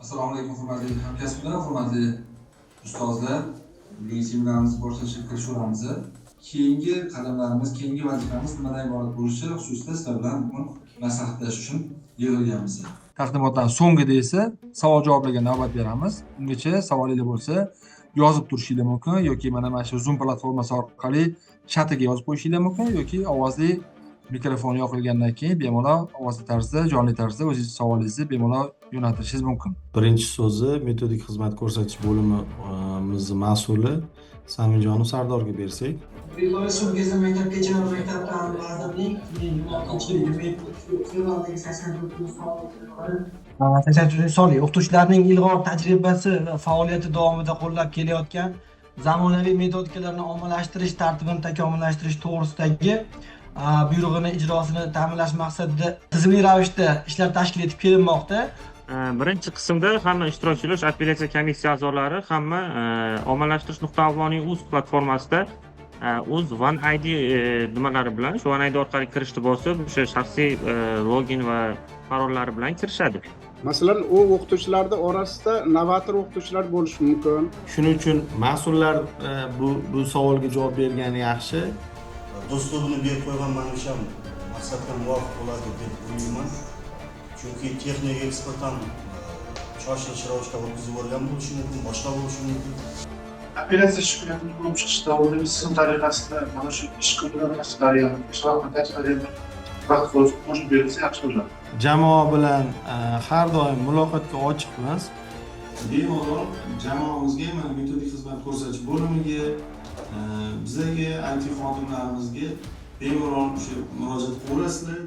Assalomu alaykum, hurmatli hamkasblar, hurmatli ustozlar. Bugungi seminarimizni boshlashga kirishaveramiz. Keyingi qadamlarimiz, keyingi vazifamiz nimadan iborat bo'lishi xususida sizlar bilan bugun maslahatlashish uchun yig'ilganmiz. Taqdimotdan so'ngida esa savol javoblarga navbat beramiz. Ungacha savolinglar bo'lsa, yozib turishinglar mumkin yoki mana shu Zoom platformasi orqali chatiga yozib qo'yishinglar mumkin yoki ovozli mikrofon yoqilgandan keyin bemalol ovozli tarzda, jonli tarzda o'zingiz savolingizni bemalol yo'naltirishingiz mumkin. Birinchi so'zni metodik xizmat ko'rsatish bo'limimizni mas'uli Samimjonov Sardorga bersak. Respublikasi Maktabgacha va maktab ta'limi vazirligi 2026-yil 24 fevraldagi 84-sonli o'qituvchilarning ilg'or tajribasi va faoliyati davomida qo'llab kelayotgan zamonaviy metodikalarni ommalashtirish tartibini takomillashtirish to'g'risidagi buyrug'ini ijrosini ta'minlash maqsadida tizimli ravishda ishlar tashkil etib kelinmoqda. Birinchi qismda hamma ishtirokchilar, o'sha apellyatsiya komissiya a'zolari hamma ommalashtirish.avloniy.uz platformasida o'z One ID nimalari bilan, shu One ID orqali kirishni bosib, o'sha shaxsiy login va parollari bilan kirishadi. Masalan, u o'qituvchilarni orasida novator o'qituvchilar bo'lishi mumkin. Shuning uchun mas'ullar bu savolga javob bergani yaxshi. Доступ ini berib qo'ygan, manimcha, maqsadga muvofiq bo'ladi deb o'ylayman, chunki texnik ekspert ham shoshilinch ravishda o'tkazib yuborgan bo'lishi mumkin, boshqa bo'lishi mumkin. Apellyatsiya shikoyatini ko'rib chiqish davrida tizim tariqasida mana shu ish kunidan tashqari, ya'ni ish vaqtidan tashqari vaqt qo'shib berilsa, yaxshi bo'ladi. Jamoa bilan har doim muloqotga ochiqmiz. Bemalol jamoamizga, mana metodik xizmat ko'rsatish bo'limiga, bizaga, IT xodimlarimizga bemalol o'sha murojaat qilaverasizlar.